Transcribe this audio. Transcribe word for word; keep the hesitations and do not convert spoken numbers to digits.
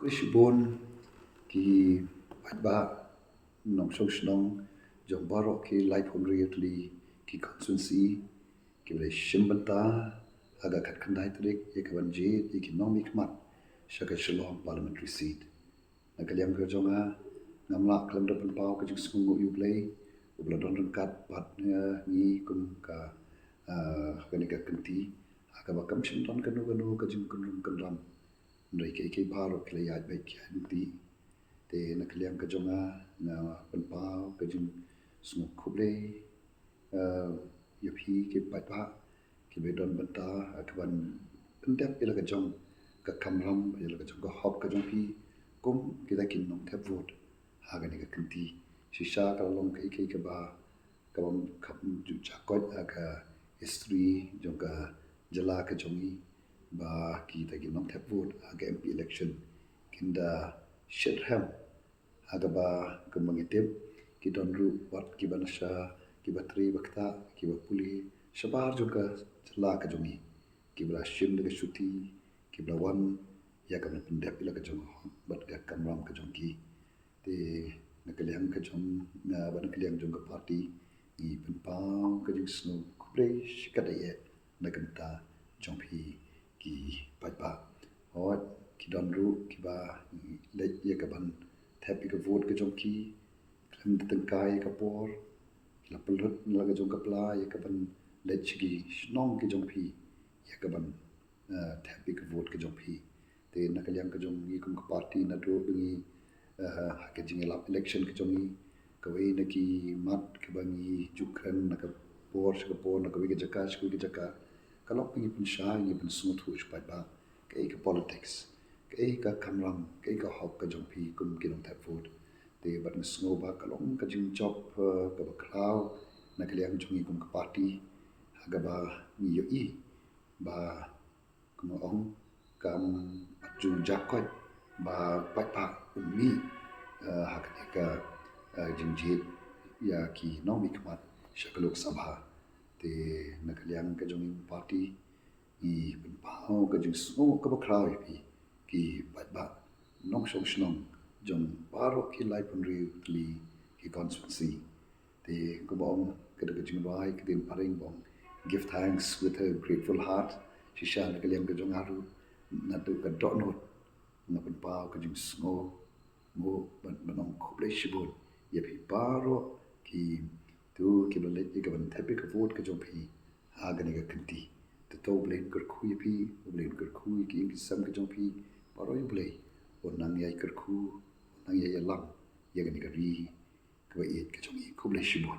Shibun ki paidbah nongshong shnong jong baroh ki laiphew hynriew tylli ki constituency kiba la shim bynta ha ka khatkhyndai tarik ïa ka ban jied ïa ki nongmihkhmat sha ka Shillong Parliamentary Seat. Na ka liang ka jong nga, ngam lah khlem da pynpaw ka jingsngewnguh ïa U Blei uba la don ryngkat bad ngi kum ka, ah, kane ka kynti ha kaba kam shym don kano kano ka jingkynrum kynram. Hynrei kaei kaei baroh ki la ïaid beit ki ïaid lynti. Te na ka liang ka jong nga, nga pynpaw ka jingsngew khublei, eh, ïa phi ki paidbah kiba don bynta, eh, ka ban pyndep ïa la ka jong ka kamram, ïa la ka jong ka hok ka jong phi kum kita ki nongthep vote ha kane ka kynti. Shisha ka la long kaei kaei kaba, kaba kham ju jakoit ha ka history jong ka jylla ka jong ngi, ba kita ki nongthep vote ha ka M P election kin da shitrhem ha kaba, kumba ngi tip, ki don ruh wat kiba nasa, kiba trei ba ktah, kiba pule shabar jong ka jylla ka jong ngi, kiba la shim da ka shuti, kiba la wan ïa ka ban pyndep ïa la ka jong ka hok bad ka kamram ka jong ki. Te na ka liang ka jong nga bad na ka liang jong ka party, ngi pynpaw ka jingsngew khublei shikatdei eh na ka bynta jong phi ki paidbah. Hooid, ki don ruh kiba leit ïa ka ban thep ïa ka vote ka jong ki khlem da tyngkai ïa ka por, ki la pynlut na la ka jong ka pla ïa ka ban leit sha ki shnong ki jong phi ïa ka ban, eh, thep ïa ka vote ka jong phi. Te na ka liang ka jong ngi kum ka party, naduh ba ngi, eh, ha ka jingïalap election ka jong ngi, kawei na ki mat kaba ngi ju kren na ka por sha ka por, na kawei ka jaka sha kawei ka jaka, ka long ba ngi pynshai, ngi pynsngewthuh sha paidbah kaei ka politics, kaei ka kamram, kaei ka hok ka jong phi kum ki nongthep vote. Te bad nga sngew ba ka long ka jingjop, eh, kaba khraw na ka liang jong ngi kum ka party ha kaba ngi ïohi ba, kumba ong, kam pat ju jakoit ba paidbah un mih, eh, ha kane ka, eh, jingjied ïa ki nongmihkhmat sha ka Lok Sabha. Te na ka liang ka jong ngi party, ngi pynpaw ka jingsngew kaba khraw ïa phi ki paidbah nongshong shnong jong baroh ki laiphew hynriew tylli ki constituency. Te kumba ong ka da ka jingrwai ka ktien phareng ba ong, "Give thanks with a grateful heart." Shisha na ka liang ka jong nga ruh, naduh ka dohnud nga pynpaw ka jingsngew, ngew ban, ban ong khublei shibun ïa phi baroh kito kiba leit ïa ka ban thep ïa ka vote ka jong phi ha kane ka kynti. Te to U Blei un kyrkhu ïa phi, U Blei un kyrkhu ïa ki ïing ki sem ka jong phi, baroh ïa U Blei un nang ïai kyrkhu, un nang ïai ïalam ïa kane ka ri kaba ïeit ka jong ngi. Khublei shibun.